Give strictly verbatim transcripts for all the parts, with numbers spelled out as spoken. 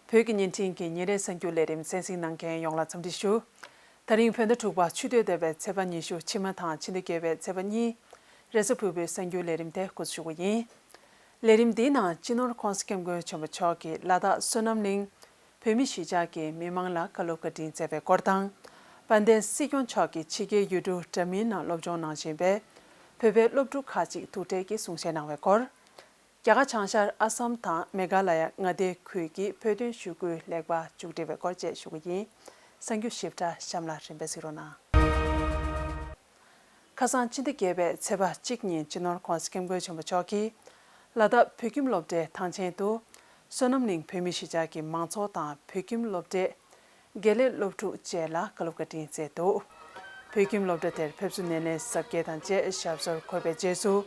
བོད་ཀྱི་བརྙན་འཕྲིན་གྱི་ཉིན་རེའི་གསར་འགྱུར་ལས་རིམ་གསན་གཟིགས་གནང་མཁན་ཡོངས་ལ་འཚམས་འདྲི་ཞུ། ད་རིང་བོད་ཟླ་དྲུག་པ་ཆུ་སྟོད་ཟླ་བའི་ཚེས་པ་ཉི་ཤུ་ཕྱི་མ་དང་ཕྱི་ཟླ་བརྒྱད་པའི་ཚེས་པ་གཉིས། རེས་གཟའ་ཕུར་བུའི་གསར་འགྱུར་ལས་རིམ་དེ་འགོ་འཛུགས་ཞུ་གི་ཡིན། ལས་རིམ་འདིའི་ནང་སྤྱི་ནོར་༸གོང་ས་༸སྐྱབས་མགོན་ཆེན་པོ་མཆོག་གིས་ལ་དྭགས་བསོད་ནམས་གླིང་བོད་མི་གཞིས་ཆགས་ཀྱི་མི་མང་ལ་བཀའ་སློབ་བཀའ་དྲིན་སྩལ་བའི་སྐོར་དང་། དཔལ་ལྡན་སྲིད་སྐྱོང་མཆོག་གིས་ཕྱི་རྒྱལ་ཡུལ་གྲུ་འདྲ་མིན་ནང་སློབ་སྦྱོང་གནང་བཞིན་པའི་བོད་པའི་སློབ་ཕྲུག་ཁག་ཅིག་ཐུག་འཕྲད་ཀྱིས་གསུང་བཤད་གནང་བའི་སྐོར། རྒྱ་གར་བྱང་ཤར་ཨ་སམ་དང་མེ་གྷ་ལ་ཡ་མངའ་སྡེའི་ཁུལ་གྱི་བོད་དོན་ཞུ་སྐུལ་ལེགས་པར་མཇུག་སྒྲིལ་བའི་སྐོར་བཅས་ཞུ་གི་ཡིན། གསར་འགྱུར་ཞིབ་ཕྲ་གཤམ་ལ་རིམ་པས་གཟིགས་རོགས་གནང་། ཁ་སང་ཕྱི་ཟླ་བརྒྱད་པའི་ཚེས་པ་གཅིག་ཉིན་སྤྱི་ནོར་༸གོང་ས་༸སྐྱབས་མགོན་ཆེན་པོ་མཆོག་གིས་ལ་དྭགས་བོད་ཁྱིམ་སློབ་གྲྭའི་ཐང་ཆེན་དུ་བསོད་ནམས་གླིང་བོད་མི་གཞིས་ཆགས་ཀྱི་མང་ཚོགས་དང་བོད་ཁྱིམ་སློབ་གྲྭའི་དགེ་ལས་སློབ་ཕྲུག་བཅས་ལ་བཀའ་སློབ་བཀའ་དྲིན་སྩལ་འདུག་བོད་ཁྱིམ་སློབ་གྲྭ་དེར་ཕེབས་བསུ་སྣེ་ལེན་གཟབ་རྒྱས་དང་བཅས་ཞབས་སོར་འཁོད་པའི་རྗེས་སུ།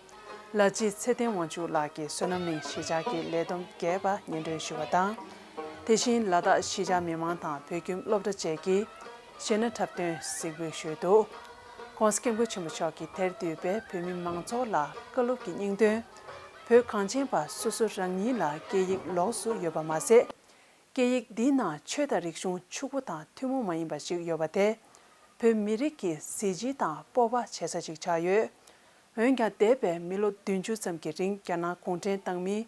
ལ་སྤྱི་ཚེ་བརྟན་དབང་ཕྱུག་ལགས་ཀྱིས་བསོད་ནམས་གླིང་གཞིས་ཆགས་ཀྱི་ལས་བསྡོམས་རྒྱས་པ་སྙན་སྒྲོན་ཞུ་བ་དང་། དེ་བཞིན་ལ་དྭགས་གཞིས་ཆགས་མི་མང་དང་བོད་ཁྱིམ་སློབ་གྲྭ་བཅས་ཀྱིས་གཞས་སྣ་འཁྲབ་སྟོན་གཟིགས་འབུལ་ཞུས་འདུག ༸གོང་ས་༸སྐྱབས་མགོན་ཆེན་པོ་མཆོག་གིས་དེར་འདུས་པའི་བོད་མི་མང་ཚོགས་ལ་བཀའ་སློབ་ཀྱི་སྙིང་དོན། བོད་གངས་ཅན་པ་སོ་སོ་རང་ཉིད་ལ་སྐད་ཡིག་ལོགས་སུ་ཡོད་པ་མ་ཟད། སྐད་ཡིག་འདིའི་ནང་ཆོས་དང་རིག་གཞུང་ཕྱུག་པོ་དང་ཐུན་མོང་མ་ཡིན་པ་ཞིག་ཡོད་པ་དེ། བོད་མི་རིགས་ཀྱི་གཟི་བརྗིད་དང་སྤོབས་པ་བྱེད་ས་ཞིག་ཆགས་ཡོད། འོན་ཀྱང་། འདས་པའི་མི་ལོ་བདུན་ཅུ་ཙམ་གྱི་རིང་རྒྱ་ནག་གུང་ཁྲན་ཏང་མིའི་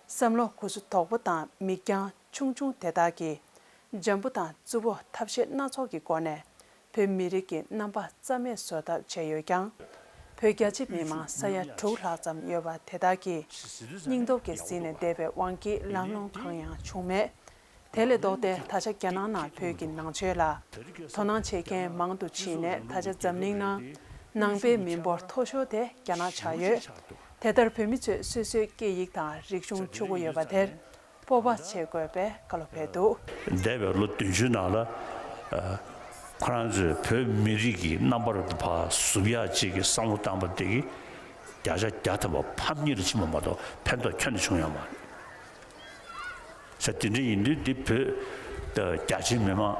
བསམ་བློ་གུ་སུ་དོག་པོ་དང་མིག་རྒྱང་ཆུང་ཆུང་དེ་དག་གིས། འཇམ་པོ་དང་རྩུབ་པོ་ཐབས་ཤེས་སྣ་ཚོགས་ཀྱི་སྒོ་ནས། བོད་མི་རིགས་ཀྱི་རྣམ་པ་རྩ་མེད་བཟོ་ཐབས་བྱས་ཡོད་ཀྱང་། བོད་རྒྱ་ཆེ་མི་མང་ས་ཡ་དྲུག་ལྷག་ཙམ་ཡོད་པ་དེ་དག་གིས་སྙིང་སྟོབས་ཀྱིས་ཟིན་ནས་བསྡད་པའི་དབང་གིས་ལམ་ལྷོང་གང་ཡང་བྱུང་མེད། དེ་ལས་ལྡོག་སྟེ། ད་ཆ་རྒྱ་ནག་ནང་བོད་ཀྱི་ནང་ཆོས་ལ་དོ་སྣང་བྱེད་མཁན་མང་དུ་ཕྱིན་ནས། ད་ཆ་འཛམ་གླིང་ནང་ནང་པའི་མི་འབོར་མཐོ་ཤོས་དེ་རྒྱ་ནག་ཆགས་ཡོད། དེ་ལྟར་བོད་མི་ཚོས་སོ་སོའི་སྐད་ཡིག་དང་རིག་གཞུང་ཕྱུག་པོ་ཡོད་པ་དེར། སྤོབས་པ་བྱེད་དགོས་པའི་བཀའ་སློབ་ཕེབས་འདུག་འདས་པའི་ལོ་བདུན་ཅུའི་ནང་ལ། ཨ། ཁོ་རང་ཚོས་བོད་མི་རིགས་ཀྱི་རྣམ་པར་ཕར་ཟུབ་ཡག་ཅིག་གི་བསམ་བློ་བཏང་པ་དེ་གིས་བརྒྱ་ཆ་བརྒྱ་ཐམ་པ་ཕམ་ཉེས་ལ་ཕྱིན་པ་མ་གཏོགས་ཕན་ཐོགས་ཁྱོན་ནས་བྱུང་ཡོད་མ་རེད། ས་དེ་འདྲ་ཡིན་དུས་འདི་བོད་རྒྱ་ཆེའི་མི་མང་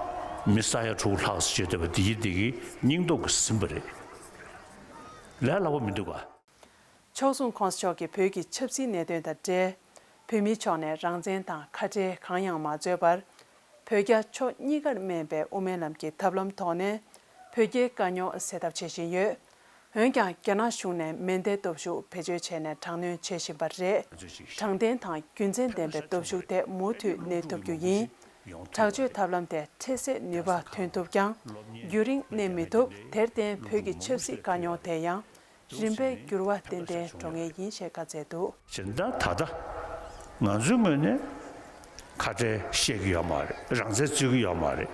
མི་ས་ཡ་དྲུག་ལྷག་ཙམ་བྱས་བསྡད་པ་དེ་ཡིན་དེ་གིས་སྙིང་སྟོབས་ཀྱིས་ཟིན་པ་རེད། ལས་སླ་པོ་མི་འདུག་ག་ཕྱོགས་མཚུངས་༸གོང་ས་མཆོག་གིས་བོད་ཀྱི་ཆབ་སྲིད་གནད་དོན་དང་འབྲེལ། བོད་མིའི་ཕྱོགས་ནས་རང་བཙན་དང་ཁ་བྲལ་གང་ཡང་མ་རྩོད་པར། བོད་རྒྱ་ཕྱོགས་གཉིས་ཀར་སྨན་པའི་དབུ་མའི་ལམ་གྱི་ཐབས་ལམ་ཐོག་ནས་བོད་རྒྱའི་དཀའ་རྙོག་སེལ་ཐབས་བྱེད་བཞིན་ཡོད། འོན་ཀྱང་། རྒྱ་ནག་གཞུང་ནས་མེ་མདའི་སྟོབས་ཤུགས་བེད་སྤྱོད་བྱས་ནས་དྲག་གནོན་བྱེད་བཞིན་པ་རེད། དྲང་བདེན་དང་རྒྱུ་མཚན་ལྡན་པའི་སྟོབས་ཤུགས་དེ་མུ་མཐུད་གནས་ཐུབ་རྒྱུ་ཡིན། དྲག་སྤྱོད་ཐབས་ལམ་དེ་འཕྲལ་སེལ་ནུས་པ་ཐོན་ཐུབ་ཀྱང་། རྒྱུན་རིང་གནས་མི་ཐུབ། དེར་བརྟེན། བོད་ཀྱི་ཆབ་སྲིད་དཀའ་རྙོག་དེ་ཡང་རིམ་པས་འགྱུར་བ་ཏན་ཏན་འགྲོ་ངེས་ཡིན་ཞེས་བཀའ་སྩལ་འདུག་གཞན་དག་ད་ལྟ་ང་ཚོའི་ངོས་ནས་ཁ་བྲལ་བཤད་ཀྱི་ཡོད་མ་རེད། རང་བཙན་རྩོད་ཀྱི་ཡོད་མ་རེད།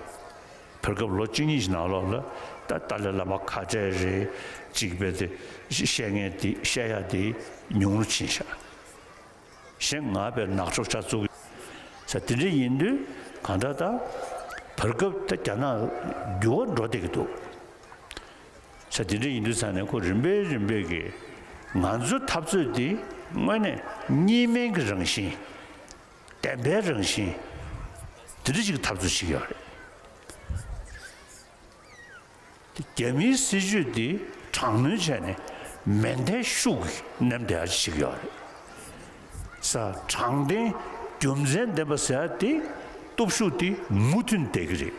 བར་སྐབས་ལོ་གཅིག་གཉིས་ཀྱི་ནང་ལོགས་ལ་ད་ཏཱ་ལའི་བླ་མ་ཁ་བྲལ་རེད་ཅིག་རྦད་དེ་བཤད་མཁན་དེ་བཤད་ཡ་དེ་ཉུང་རུ་ཕྱིན་ཤག་གཞན་ང་བས་ནག་ཕྱོགས་ཆ་བཙུགས་ས་དེ་འདྲ་ཡིན་དུས་གང་ལྟར་ད་བར་སྐབས་ད་རྒྱ་ནག་འགྱུར་བ་འགྲོ་བསྡད་ཀྱི་འདུག་ས་དེ་འདྲ་ཡིན་དུས་ས་ནས་ཁོ་རིམ་པས་རིམ་པས་ཀྱིས་ང་ཚོའི་འཐབ་རྩོད་འདི་དངོས་གནས་གཉིས་སྨན་གྱི་རང་བཞིན། བདེན་པའི་རང་བཞིན། དེ་འདྲ་ཞིག་འཐབ་རྩོད་བྱེད་ཀྱི་ཡོད་རེད། རྒྱ་མིའི་སྲིད་ཇུས་འདི་དྲག་གནོན་བྱས་ནས་མེ་མདའི་ཤུགས་ཀྱིས་མནན་བསྡད་ཡ་ཅིག་ཡོད་རེད། ས་དྲང་བདེན་རྒྱུ་མཚན་ལྡན་པ་ཟེར་ཡ་དེ་སྟོབས་ཤུགས་དེ་མུ་མཐུད་བསྡད་ཀྱི་རེད།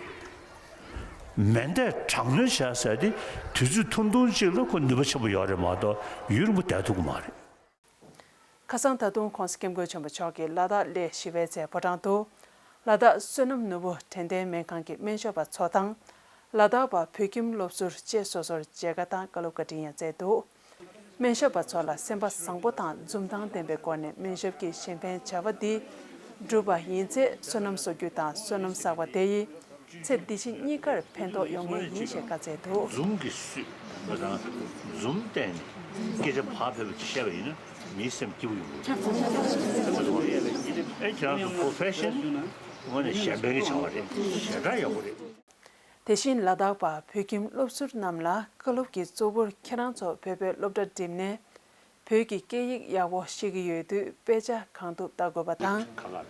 མེ་མདའི་དྲག་གནོན་བྱས་ཟེར་ཡ་དེ་དུས་ཚོད་ཐུང་ཐུང་ཅིག་ལ་ཁོ་ནུས་པ་ཆེན་པོ་ཡོད་རེད་མ་གཏོགས་ཡུན་རིང་པོ་བསྡད་ཐུབ་ཀྱི་མ་རེད། ཁ་སང་ད་དུང་༸གོང་ས་༸སྐྱབས་མགོན་ཆེན་པོ་མཆོག་གིས་ལ་དྭགས་སླེ་བཞི་པའི་ཚེ་ཕོ་བྲང་དུ། ལ་དྭགས་བསོད་ནམས་ནོར་བུ་དྲན་རྟེན་སྨན་ཁང་གི་སྨན་ཞབས་པ་ཚོ་དང་། ལ་དྭགས་པ་བོད་ཁྱིམ་སློབ་ཟུར་བཅས་སོ་སོར་མཇལ་ཁ་དང་བཀའ་སློབ་བཀའ་དྲིན་ཡང་སྩལ་འདུག་སྨན་ཞབས་པ་ཚོ་ལ་སེམས་པ་བཟང་པོ་དང་འཛུམ་མདངས་ལྡན་པའི་སྒོ་ནས་སྨན་ཞབས་ཀྱི་གཞན་ཕན་བྱ་བ་འདི་བསྒྲུབས་པ་ཡིན་ཚེ། བསོད་ནམས་གསོག་རྒྱུ་དང་བསོད་ནམས་བསགས་པ་དེ་ཡིས། ཚེ་འདི་ཕྱི་གཉིས་ཀར་ཕན་ཐོགས་ཡོང་ངེས་ཡིན་ཞེས་བཀའ་སྩལ་འདུག་འཛུམ་གྱིས་བསུས་པ་དང་འཛུམ་བསྟན་ནས་སྐད་ཆ་ཕར་ཕེབས་པ་ཅིག་བཤད་པ་ཡིན་ན་མིའི་སེམས་སྐྱིད་པོ་ཡོང་གི་རེད། ཨེ་ཁྱེད་རང་ཚོ་པོ་ཕེ་ཤན་ངོས་ནས་གཞན་ཕན་གྱི་བྱ་བ་རེད། ཞེ་དྲག་ཡག་པོ་རེད། དེ་བཞིན་ལ་དྭགས་པ་བོད་ཁྱིམ་སློབ་ཟུར་རྣམས་ལ་བཀའ་སློབ་ཀྱི་གཙོ་བོར་ཁྱེད་རང་ཚོ་བོད་པའི་སློབ་གྲྭ་འགྲིམས་ནས། བོད་ཀྱི་སྐད་ཡིག་ཡག་པོ་ཤེས་ཀྱི་ཡོད་དུས་དཔེ་ཆ་གང་ཐུབ་ལྟ་དགོས་པ་དང་།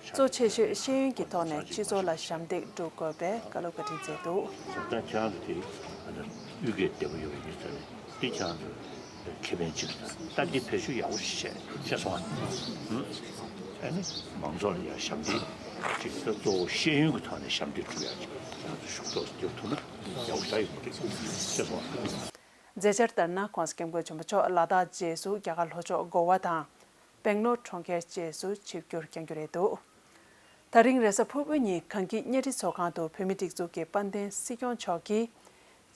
གཙོ་ཆེ་ཤོས་ཤེས་ཡོན་གྱི་ཐོག་ནས་སྤྱི་ཚོགས་ལ་ཞབས་འདེགས་སྒྲུབ་དགོས་པའི་བཀའ་སློབ་བཀའ་དྲིན་སྩལ་འདུག་ད་ཁྱེད་རང་ཚོ་དེ་གཡུལ་ཁའི་བདེ་པོ་ཡོད་པའི་ཡུལ་ས་རེད། འདི་ཁྱེད་རང་ཚོ་ཁེ་ཕན་ཅིག་རེད། ད་འདི་བེད་སྤྱོད་ཡག་པོ་ཞིག་བྱས་ཤེས་སོང་ཨ། ཨ་ནི་མང་ཚོགས་ལ་ཡང་ཞབས་འདེགས་ ཅིག་ད་གཙོ་བོ་ཤེས་ཡོན་གྱི་ཐོག་ནས་ཞབས་འདེགས་སྒྲུབ་ཡག་ཅིག་ང་ཚོ་ཤུགས་ཐོག་སྐྱོད་ཐུབ་ན་ཡག་པོ་ཞེ་དྲག་ཡོད་པ་རེད། ཅེས་གསུངས། མཛད་འཆར་ལྟར་ན། ྋགོང་ས་ྋསྐྱབས་མགོན་ཆེན་པོ་མཆོག་ལ་དྭགས་རྗེས་སུ་རྒྱ་གར་ལྷོ་ཕྱོགས་གོ་བ་དང་། སྦེང་ལོར་གྲོང་ཁྱེར་བཅས་སུ་ཆིབས་བསྒྱུར་བསྐྱང་རྒྱུ་རེད་འདུག་ད་རིང་རེས་གཟའ་ཕུར་བུ་ཉིན་གངས་སྐྱིད་གཉའ་ཁྲི་ཚོགས་ཁང་དུ་བོད་མིའི་སྒྲིག་འཛུགས་ཀྱི་དཔལ་ལྡན་སྲིད་སྐྱོང་མཆོག་གིས།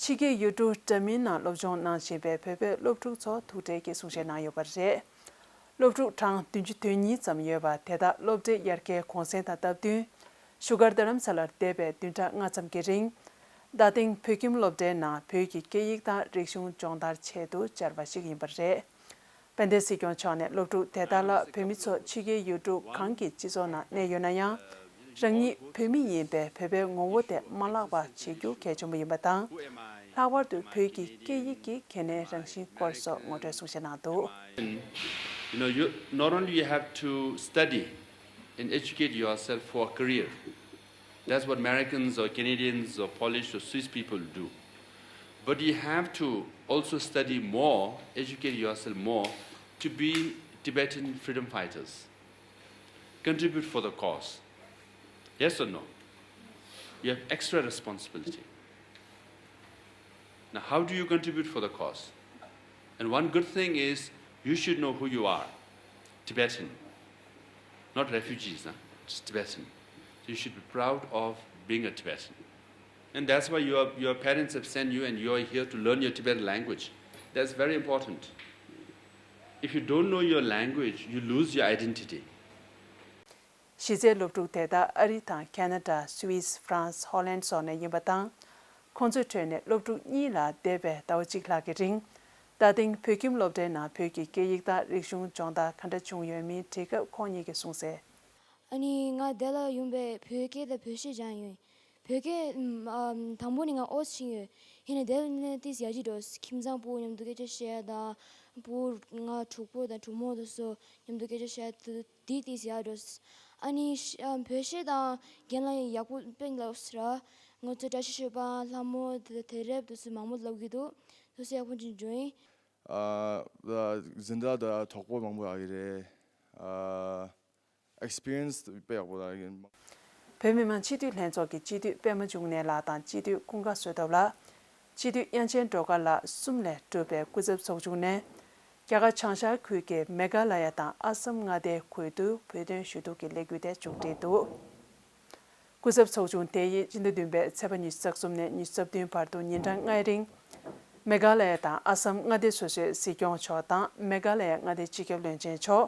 ཕྱི་རྒྱལ་ཡུལ་གྲུ་འདྲ་མིན་ནང་སློབ་སྦྱོང་གནང་བཞིན་པའི་བོད་པའི་སློབ་ཕྲུག་ཚོ་ཐུག་འཕྲད་ཀྱིས་གསུང་བཤད་གནང་ཡོད་པ་རེད། སློབ་ཕྲུག་གྲངས་བདུན་ཅུ་དོན་གཉིས་ཙམ་ཡོད་པ་དེ་དག་སློབ་གྲྭའི་དབྱར་ཁའི་གུང་སེང་དང་སྟབས་བསྟུན། བཞུགས་སྒར་རྡ་རམ་ས་ལར་འདས་པའི་བདུན་ཕྲག་ལྔ་ཙམ་གྱི་རིང་། རྡ་སྟེང་བོད་ཁྱིམ་སློབ་གྲྭའི་ནང་བོད་ཀྱི་སྐད་ཡིག་དང་རིག་གཞུང་སྦྱོང་བརྡར་ཆེད་དུ་བཅར་བ་ཞིག་ཡིན་པ་རེད། དཔལ་ལྡན་སྲིད་སྐྱོང་མཆོག་ནས་སློབ་ཕྲུག་དེ་དག་ལ་བོད་མི་ཚོ་ཕྱི་རྒྱལ་ཡུལ་གྲུ་གང་གི་སྤྱི་ཚོགས་ནང་གནས་ཡོད་ན་ཡང་། རང་ཉིད་བོད་མི་ཡིན་པའི་བོད་པའི་ངོ་བོ་དེ་མ་བརླག་པ་བྱེད་རྒྱུ་གལ་ཆེན་པོ་ཡིན་པ་དང་། ལྷག་པར་དུ་བོད་ཀྱི་སྐད་ཡིག་གི་གལ་གནད་རང་བཞིན་སྐོར་སོགས་ངོ་སྤྲོད་གསུང་བཤད་གནང་འདུག You know, you not only you have to study and educate yourself for a career. That's what Americans or Canadians or Polish or Swiss people do. But you have to also study more, educate yourself more to be Tibetan freedom fighters. Contribute for the cause. Yes or no? You have extra responsibility. Now, how do you contribute for the cause? And one good thing is you should know who you are, Tibetan, not refugees, huh? Just Tibetan. So you should be proud of being a Tibetan. And that's why your, your parents have sent you and you are here to learn your Tibetan language. That's very important. If you don't know your language, you lose your identity. གཞི་རྩའི་སློབ་ཕྲུག་དེ་དག་ཨ་རི་དང་ཁེ་ན་ཌ། སུད་སི། ཧྥ་རན་སི། ཧོ་ལན་སོགས་ནས་ཡིན་པ་དང་། ཁོང་ཚོའི་ཁྲོད་ནས་སློབ་ཕྲུག་གཉིས་ལ་འདས་པའི་ཟླ་བ་གཅིག་ལྷག་གི་རིང་། རྡ་སྟེང་བོད་ཁྱིམ་སློབ་གྲྭའི་ནང་བོད་ཀྱི་སྐད་ཡིག་དང་རིག་གཞུང་སྦྱོང་བརྡར་ག་འདྲ་བྱུང་ཡོད་མིན་དྲིས་སྐབས་ཁོང་ཉིད་ཀྱིས་གསུངས་གསལ། ཨ་ནི་ང་འདི་ལ་ཡོང་པས་བོད་སྐད་དང་བོད་གཞས་སྦྱངས་ཡོད། བོད་སྐད་ཨམ་དང་པོ་ནས་ང་ཨོ་ཙི་ཤེས་ཡོད། ཡིན་ནའི་འདི་ལ་ནི་ཏིས་ཡག་ཅིག་འགྲོ། ཁྱིམ་ཚང་སྤུ་མཉམ་དུ་སྐད་ཆ་བཤད་དང་། སྤུ་ང་གྲོགས་པོ་དང་གྲོགས་མོ་དེ་ཚོ་མཉམ་དུ་སྐད་ཆ་བཤད་དུས་འདི་ཏིས་ཡག་འགྲོ། ཨ་ནི་ཤ་ཨམ་བོད་གཞས་དང་རྒན་ལགས་ཡག་པོ་དཔེ་ལབ་སོང་ར། ང་ཚོ་བཀྲ་ཤིས་ཤོད་པ། ལྷ་མོ་དེ་དེ་རེབ་དེ་ཚོ་མང་པོ་ལབ་གི་འདུག་དེ་ཚོ་ཡག་པོ་ཅིག་འགྲོ་ཡིན། ཨ་འཛིན་གྲྭ་དང་གྲོགས་པོ་མང་པོ་ཡོད་ཀྱི་རེད། ཨ་ཨེག་སི་པི་རི་ཡན་སི་དཔེ་ཡག་པོ་རག་ཡིན། བོད་མི་མང་སྤྱི་འཐུས་ལྷན་ཚོགས་ཀྱི་སྤྱི་འཐུས་པད་མ་འབྱུང་གནས་ལགས་དང་སྤྱི་འཐུས་ཀུན་དགའ་བསོད་སྟོབས་ལགས། སྤྱི་འཐུས་དབྱངས་ཅན་སྒྲོལ་དཀར་ལགས་གསུམ་ལས་གྲུབ་པའི་སྐུ་ཚབ་ཚོགས་ཆུང་ནས། རྒྱ་གར་བྱང་ཤར་ཁུལ་གྱི་མེ་གྷ་ལ་ཡ་དང་ཨ་སམ་མངའ་སྡེའི་ཁུལ་དུ་བོད་དོན་ཞུ་གཏུག་གི་ལས་འགུལ་དེ་མཇུག་སྒྲིལ་འདུག་སྐུ་ཚབ་ཚོགས་ཆུང་དེ་ཡིས་སྤྱི་ཟླ་བདུན་པའི་ཚེས་པ་ཉི་ཤུ་རྩ་གསུམ་ནས་ཉི་ཤུ་རྩ་བདུན་བར་དུ་ཉིན་གྲངས་ལྔའི་རིང་། མེ་གྷ་ལ་ཡ་དང་ཨ་སམ་མངའ་སྡེ་སོ་སོའི་སྲིད་སྐྱོང་མཆོག་དང་མེ་གྷ་ལ་ཡ་མངའ་སྡེའི་སྤྱི་ཁྱབ་བློན་ཆེན་མཆོག་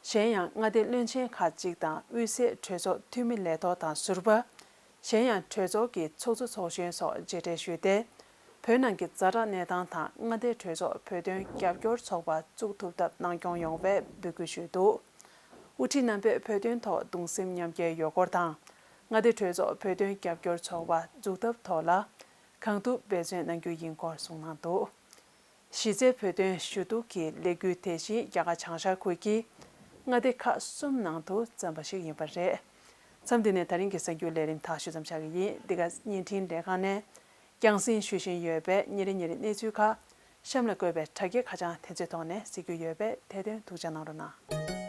གཞན་ཡང་མངའ་སྡེ་བློན་ཆེན་ཁག་ཅིག་དང་དབུས་སའི་གྲོས་ཚོགས་འཐུས་མི་ལས་ཐོག་དང་ཟུར་པ། གཞན་ཡང་གྲོས་ཚོགས་ཀྱི་ཚོགས་གཙོ་ཚོགས་གཞོན་སོགས་མཇལ་འཕྲད་ཞུས་ཏེ། བོད་ནང་གི་ཛ་དྲག་གནས་སྟངས་དང་མངའ་སྡེའི་གྲོས་ཚོགས་བོད་དོན་རྒྱབ་སྐྱོར་ཚོགས་པ་བཙུགས་ཐུབ་ཐབས་གནང་སྐྱོང་ཡོང་བའི་འབོད་སྐུལ་ཞུས་འདུག་དབུ་ཁྲིད་རྣམ་པས་བོད་དོན་ཐོག་གདུང་སེམས་མཉམ་སྐྱེད་ཡོད་སྐོར་དང་། མངའ་སྡེའི་གྲོས་ཚོགས་བོད་དོན་རྒྱབ་སྐྱོར་ཚོགས་པ་འཛུགས་ཐབས་ཐོག་ལ། གང་ཐུབ་འབད་བརྩོན་གནང་རྒྱུ་ཡིན་སྐོར་གསུངས་གནང་འདུག་གཞི་རྩའི་བོད་དོན་ཞུ་གཏུག་གི་ལས་འགུལ་དེ་བཞིན་རྒྱ་གར་བྱང་ཤར་ཁུལ་གྱི་མངའ་སྡེ་ཁག་གསུམ་ནང་དུ་བརྩམས་པ་ཞིག་ཡིན་པ་རེད། མཚམས་འདི་ནས་ད་རིང་གི་གསར་འགྱུར་ལས་རིམ་ཐག་ཆོད་ཙམ་ཆགས་ཀྱི་ཡིན། འདི་ག་བརྙན་འཕྲིན་ལས་ཁང་ནས་རྒྱང་སྲིང་ཞུ་བཞིན་ཡོད་པས་ཉིན་རེ་ཉིན་རེ་གནས་ཚུལ་ཁག་གཤམ་ལ་བཀོད་པའི་དྲ་རྒྱའི་ཁ་བྱང་དེ་ཚོའི་ཐོག་ནས་གཟིགས་རྒྱུ་ཡོད་པས་དེ་དོན་ཐུགས་ཅག་གནང་རོགས་གནང་།